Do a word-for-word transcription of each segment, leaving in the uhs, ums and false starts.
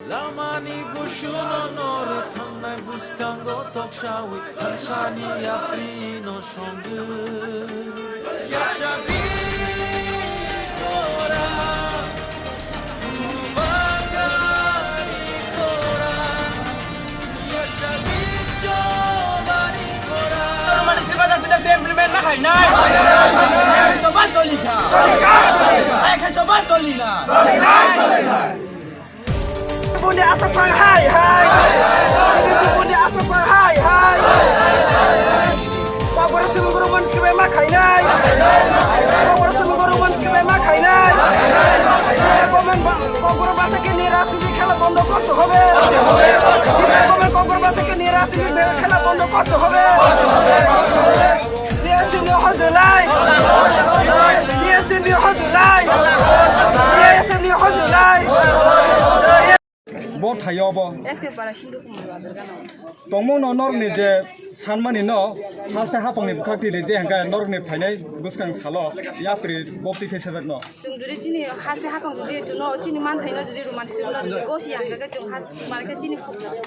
Lamani busuno nor thangnai bwskango toksawi thansani yaprino songwi. Yachabi kora, ubagari kora, yachabi chobari kora. Mani chiba jak tidak dia implement na khai nai. Choba choli kha. Ai khai choba choli na. Buni asok pang hai hai. Buni asok pang hai hai. Kokborok sumung guru mon kibai ma khainai. Kokborok sumung guru mon kibai ma khainai. Kokborok basa ke ni rajniti khela bondo korte hobe. Kokborok basa ke ni rajniti khela bondo korte hobe. T S C ni hojolai. T S C ni hojolai. T S C ni hojolai. Bo thaio bo. S K para Sindhu Kumar Badargano. Tongmung no norni je sanmani no haste hapang ni bwkhak twi je hangka norni phainai bwskang salo yapri bopti khe sajak no. Chwng jodi chini haste hapang jodi chuno chini man thaino jodi roman script no jodi gosi hangka khe chwng has mane khe chini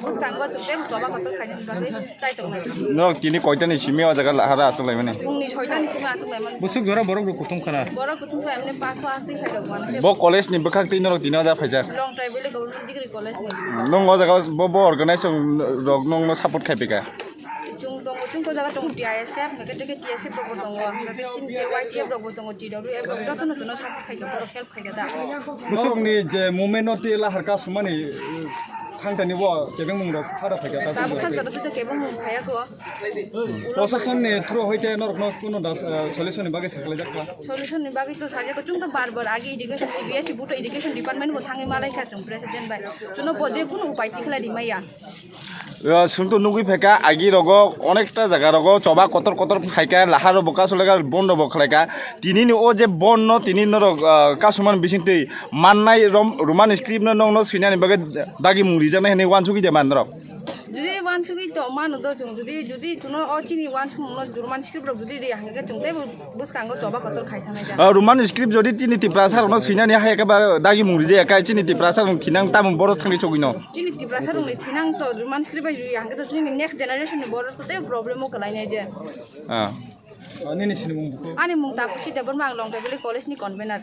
bwskango chwng tei choba kotor khainani bagwi chai tongnai. Norok tini koitani simi o jaga lahara achuk laimani? Phungni soitani simi achuk laimani. Busuk jora borok rok kutung khana. Borok kutung khlai mani paso asdi khairok mani. Bo college ni bwkhak twi norok tini o jaga phaijak? Longtrai Valley Government Degree College ni. Nung o jaga bo, bo organization rok nung no support khai pika? Chwng tongo, chwng ko jaga tongo T I S F, hwnkhe tei T S F rok bo tongo, hwnkhe chini Y T F rok bo tongo, T W F rok jotono chwngno support khaikha, borok help khaikha da. Busukni je movement no twi lahar ka sumani, thangtani bo kebengmung rok phara phaikha ta. Tabuk sankaro twi kebengmung phaiya kho. Prosasonni through hoite norokno kuno da, eh, solution ni bagwi saklaijak kha? Solution ni bagwi to sajak kho, chwng to bar bar agi education, B S C buto education department bo thangwi malaikha chwng president bai. Chwngno bo je kuno upai tikhlai rimaya. Chwng to nugwi phaikha, agi rogo onekta jaga rogo choba kotor kotor phaikha, laharo bo kasu laga bondo bo khlaikha. Tinini o je bon no tini norok, ah, kasumani bisingtwi mannai rom-, Roman script no nokno swinani bagwi dagi mung rijaknai hinwi uansugwi de man norok. Jodi uansugwi to mano do chwng, jodi, jodi chwngno o chini uansukmung no Roman script rok jodi ri hangkhe chwng teibo bwskango choba kotor khai thangnai da. Ah, Roman script jodi chini Tiprasa rokno swinani hai khe ba dagi mung rijak kha chini Tiprasa rok thinang tamung borok thangwi chogwi no. Chini Tiprasa rokni thinang to Roman script bai jodi hangkhe to chini next generation ni borok to tei problem o kwlainai je. Ah. Ah, nini sinimung buko? Ani mung Tapusi Debbarma, ang Longtrai Valley College ni convener.